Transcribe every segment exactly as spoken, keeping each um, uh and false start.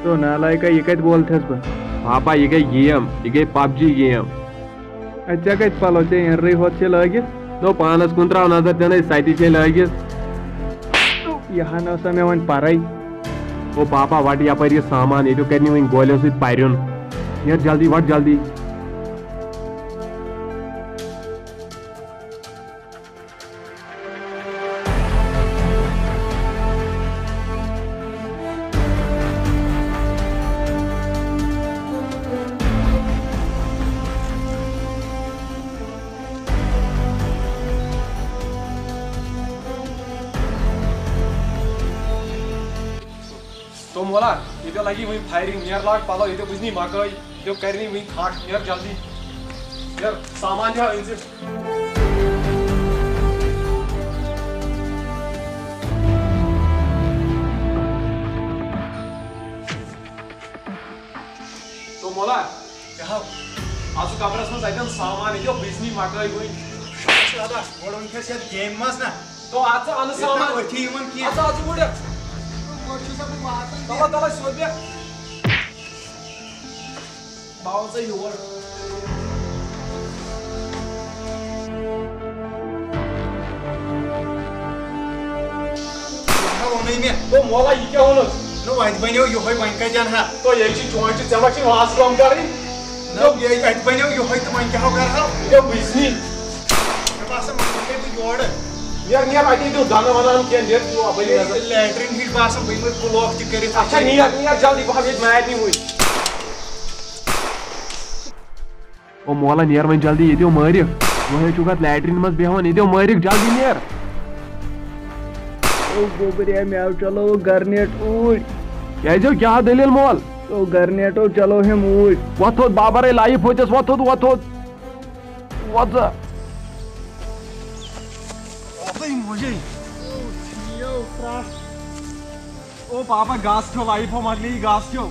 تو نالایکا، یہِ کتہِ بولتھس بہٕ؟ پاپا، یہِ گٔے گیم، یہِ گٔے پب جی گیم۔ اَتہِ ژےٚ کتہِ پلو، ژےٚ اِنرٕے ہوت چھے لٲگِتھ۔ نو پانس کُن تراو نظر، ژےٚ نے ستی چھے لٲگِتھ۔ یہِ ہا نہ سا مےٚ وۄنۍ پرے۔ او پاپا، وٹ یپٲرۍ یہِ سامان، ییٚتیُک کرِ نہٕ وۄنۍ گولٮ۪و سۭتۍ پریُن۔ نیر جلدی، وٹ جلدی۔ تو مولا، ییٚتہِ لگی وۄنۍ فایرنگ، نیر لاگ پلو، ییٚتہِ بُزنی مکٲے، ییٚتہِ کرنی وۄنۍ کھٹ، نیر جلدی، نیر سامان تہِ ہا أنۍ زِ۔ تو مولا، کیٛاہ ہو؟ آز چھُ قبرس منٛز اتٮ۪ن سامان، ییٚتہِ بُزنی مکٲے وۄنۍ۔ شُکر چھُ ادا، گۄڈٕ وۄنۍ چھِ أسۍ یتھ گیمہِ منٛز نا۔ تو اتھ ژٕ انہٕ ییٚتہِ سامان۔ نہٕ أتھی یِوان کینٛہہ۔ اتھ ژٕ اتھ گۄڈٕ۔ گۄڈٕ چھُ سا بہٕ واتان تَلہ، تَلہ، سیوٚد بیٚہہ۔ بہٕ آوُس ژےٚ یور۔ نہ ووٚنُے مےٚ۔ تو مولا، یہِ کیٛاہ ووٚنُتھ؟ نہ، وۄنۍ بنیو یِہوٚے، وۄنۍ کتہِ انہٕ ہا؟ تو یے چھِ چونچہِ، ژےٚ ما چھِ واز کٲم کرٕنۍ؟ نہ، یے، اتہِ بنیو یِہوٚے تہٕ وۄنۍ کیٛاہ ہو کرٕ ہا؟ یہِ بُزنی۔ مےٚ باسان، وۄنۍ وَسے بہٕ یورٕ۔ نیر، نیر، اَتی دیُن دَنہٕ وَنان کینٛہہ، نیر، ژٕ اَپٲری نظر۔ لیٹرین ہِش باسان، بہٕ یِمَے بُلاک تہِ کٔرِتھ۔ اچھا، نیر، نیر، جلدی، بہٕ ہاوٕ ییٚتہِ مارنی وٕنۍ۔ او مولا، نیر وۄنۍ جلدی، ییٚتیو مٲرِکھ۔ وۄنۍ چھُکھ اَتھ لیٹرین منٛز بیٚہوان، ییٚتیو مٲرِکھ، جلدی نیر۔ او گوٚبریا، مےٚ چلو گرنیٹ اوٗرۍ۔ کیٛازِ ہو، کیٛاہ دٔلیٖل مول؟ او گرنیٹو چلو ہم اوٗرۍ۔ وۄتھ تھوٚد، بابرے لایِف ہوٚتٮ۪س، وۄتھ تھوٚد، وۄتھ تھوٚد۔ وۄتھ سا۔ اوسے موجے۔ او ژھنیو ترٛٹھ۔ او پاپا، گاسہٕ کھیو، لایفو مۄکلے یہِ گاسہٕ کھیو۔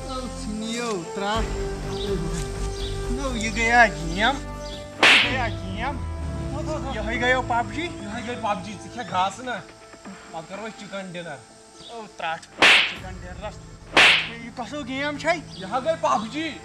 او ژھنیو ترٛٹھ۔ نو، یہِ گٔیا گیم۔ یہِ گٔیا گیم۔ یِہوٚے گٔیو پب جی۔ یِہوٚے گٔے پب جی، ژٕ کھےٚ گاسہٕ نا۔ پتہٕ کرو أسۍ چکن ڈنر۔ او ترٛٹھ، چکن ڈنرس۔ یہِ کۄس ہیو گیم چھے؟ یہِ ہا گٔے پب جی۔